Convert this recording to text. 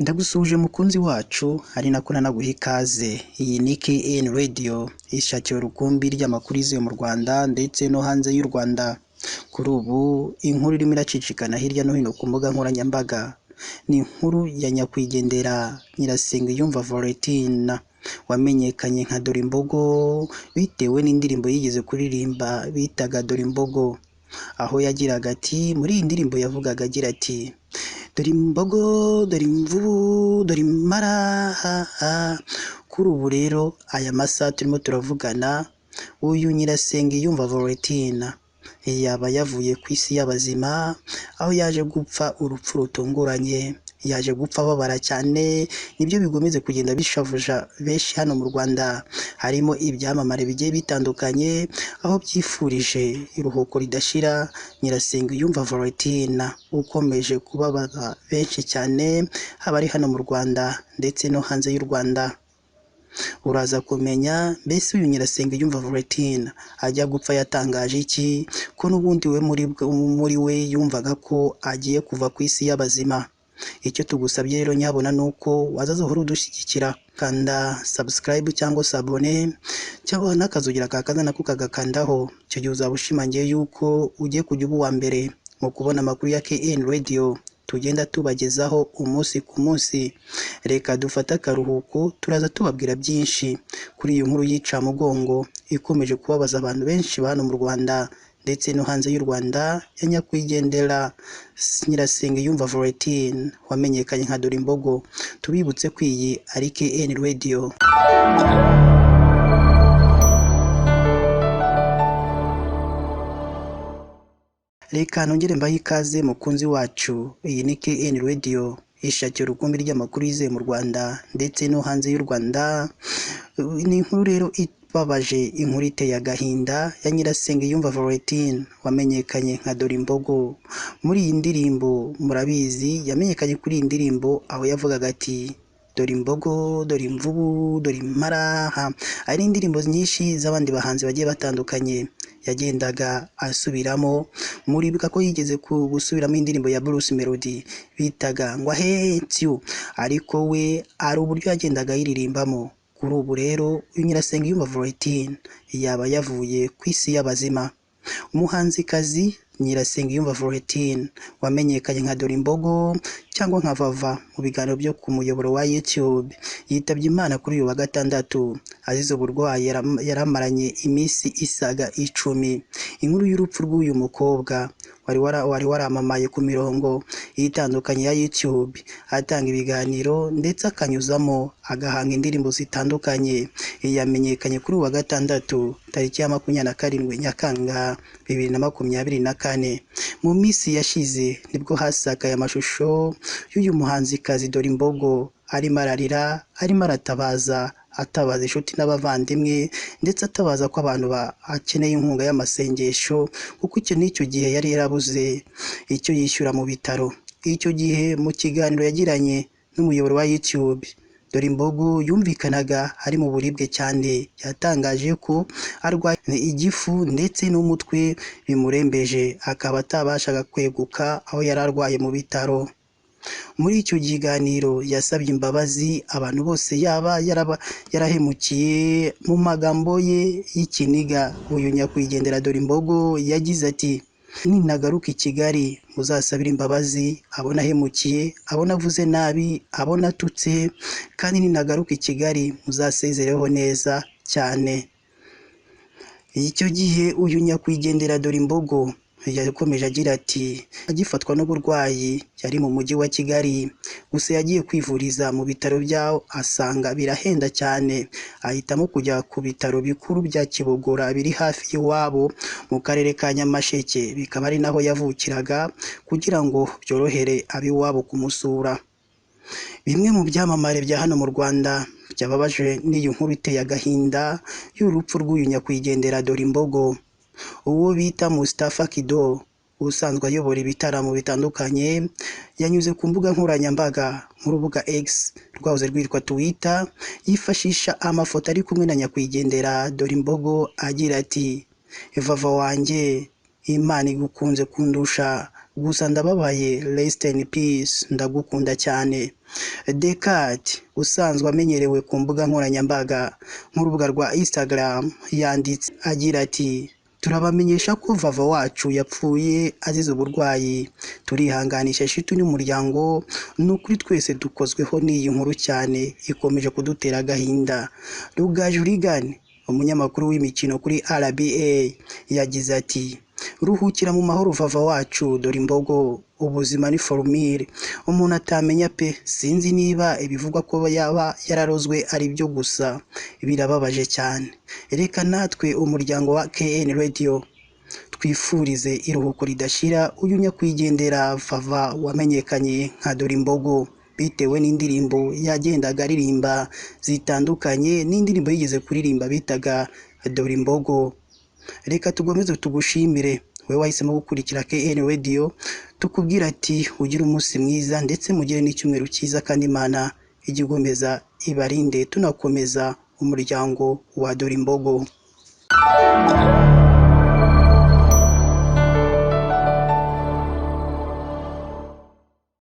Ndagusuhuje mukunzi wacu, ari nako nanaguha ikaze. Iyi ni KN Radio, ishakiro rukumbi ry'amakuru yizewe mu Rwanda ndetse no hanze y'u Rwanda. Kuri ubu inkuru irimo iracicikana hirya no hino ku mbuga nkoranyambaga ni inkuru ya nyakwigendera Nyirasengiyumva Valentine wamenyekanye nka Dorimbogo bitewe n'indirimbo yigeze kuririmba bitaga Dorimbogo, aho yagiraga ati muri iyi ndirimbo yavugaga agira ati dore imbogo, dore imvubu, dore impara. Kuri ubu rero aya masaha turimo turavugana, uyu Nyirasengiyumva Valentine yaba yavuye ku isi y'abazima, aho yaje gupfa urupfu rutunguranye, yaje gupfa ababara cyane, nibyo bikomeza kugenda bishavuja benshi hano mu Rwanda, harimo ibyamamare bigiye bitandukanye, aho byifurije iruhuko ridashira Nyirasengiyumva Valentine ukomeje kubabaza benshi cyane, haba ari hano mu Rwanda ndetse no hanze y'u Rwanda. Uraza kumenya mbese uyu Nyirasengiyumva Valentine ajya gupfa yatangaje iki, ko n'ubundi we muri we yumvaga ko agiye kuva ku isi y'abazima. Icyo tugusabye rero nyabona ni uko wazaza uhora udushyigikira, kanda subscribe cyangwa se abone cyangwa n'akazugira kakaza nako kagakandaho. Icyo gihe uzaba ushimangiye yuko ugiye kujya uba uwa mbere mu kubona amakuru ya KN Radio tugenda tubagezaho umunsi ku munsi. Reka dufate akaruhuko, turaza tubabwira byinshi kuri iyi nkuru y'icamugongo ikomeje kubabaza abantu benshi ba hano mu Rwanda ndetse no hanze y'u Rwanda ya nyakwigendera Nyirasengiyumva Valentine wamenyekanye nka Dorimbogo. Tubibutse ko iyi ari KN Radio. Reka nongere mbahe ikaze mukunzi wacu, iyi ni KN Radio, ishakiro rukumbi ry'amakuru yizewe mu Rwanda ndetse no hanze y'u Rwanda. Ni inkuru rero ibabaje, inkuru iteye agahinda ya Nyirasengiyumva Valentine wamenyekanye nka Dorimbogo. Muri iyi ndirimbo murabizi, yamenyekanye kuri iyi ndirimbo aho yavugaga ati dore imbogo, dore imvubu, dore impara. Hari indirimbo nyinshi z'abandi bahanzi bagiye batandukanye yagendaga asubiramo. Muribuka ko yigeze gusubiramo indirimbo ya Bruce Melody bitaga ngo I hate you, ariko we ari uburyo yagendaga ayiririmbamo. Kuri ubu rero uyu Nyirasengiyumva Valentine yaba yavuye ku isi y'abazima. Umuhanzikazi Nyirasengiyumva Valentine wamenyekanye nka Dorimbogo cyangwa nka Vava mu biganiro byo ku muyoboro wa YouTube, yitabye Imana kuri uyu wa gatandatu azize uburwayi yaramaranye iminsi isaga 10. Inkuru y'urupfu rw'uyu mukobwa wari waramamaye ku mirongo itandukanye ya YouTube, atanga ibiganiro ndetse akanyuzamo agahanga indirimbo zitandukanye. Yamenyekanye kuri uyu wa gatandatu tariki ya 27 Nyakanga 2024. Mu minsi yashize nibwo hasakaye amashusho y'uyu muhanzikazi Dorimbogo arimo ararira, arimo aratabaza, atabaza inshuti n'abavandimwe ndetse atabaza ko abantu bakeneye inkunga y'amasengesho, kuko icyo n'icyo gihe yari yarabuze icyo yishyura mu bitaro. Icyo gihe mu kiganiro yagiranye n'umuyoboro wa YouTube, Dorimbogo yumvikanaga ari mu buribwe cyane. Yatangaje ko arwaye igifu ndetse n'umutwe bimurembeje, akaba atabashaga kweguka aho yari arwaye mu bitaro. Muri icyo kiganiro yasabye imbabazi abantu bose yaba yarahemukiye. Mu magambo ye y'ikiniga, uyu nyakwigendera Dorimbogo yagize ati ninagaruka i Kigali muzasabire imbabazi abo nahemukiye, abo navuze nabi, abo natutse, kandi ninagaruka i Kigali muzasezereho neza cyane. Icyo gihe uyu nyakwigendera Dorimbogo yakomeje agira ati agifatwa n'uburwayi yari mu mujyi wa Kigali, gusa yagiye kwivuriza mu bitaro byaho asanga birahenda cyane, ahitamo kujya ku bitaro bikuru bya Kibogora biri hafi y'iwabo mu karere ka Nyamasheke, bikaba ari naho yavukiraga, kugira ngo byorohere ab'iwabo kumusura. Bimwe mu byamamare bya hano mu Rwanda byababajwe n'iyi nkuru iteye agahinda y'urupfu rw'uyu nyakwigendera Dorimbogo. Uwo bita Mustafa Kido usanzwe ayobora ibitaramo bitandukanye, yanyuze ku mbuga nkoranyambaga nk'urubuga X rwahoze rwitwa Twitter, yifashisha amafoto ari kumwe na nyakwigendera Dorimbogo agira ati Vava wanjye, Imana igukunze kundusha, gusa ndababaye, rest in peace, ndagukunda cyane. Decat usanzwe amenyerewe ku mbuga nkoranyambaga nk'urubuga rwa Instagram yanditse agira ati: "Turabamenyesha ko Vava wacu yapfuye azize uburwayi, turihanganisha inshuti n'umuryango, ni ukuri twese dukozweho n'iyi nkuru cyane, ikomeje kudutera agahinda." Rugaju Reagan, umunyamakuru w'imikino kuri RBA, yagize ati: "Ruhukira mu mahoro Vava wacu, dore imbogo, ubuzima ni formule umuntu atamenya pe, sinzi niba ibivugwa ko yaba yararozwe ari byo, gusa birababaje cyane. Reka natwe umuryango wa KN Radio twifurize iruhuko ridashira uyu nyakwigendera Vava wamenyekanye nka Dore Imbogo bitewe n'indirimbo yagendaga aririmba zitandukanye n'indirimbo yigeze kuririmba bitaga Dore Imbogo. Reka tugomeze tugushimire wowe wahisemo gukurikira KN Radio, tukubwira ati ugire umunsi mwiza ndetse mugire n'icyumweru cyiza, kandi Imana ijye igomeza ibarinde, tunakomeza umuryango wa Dore Imbogo.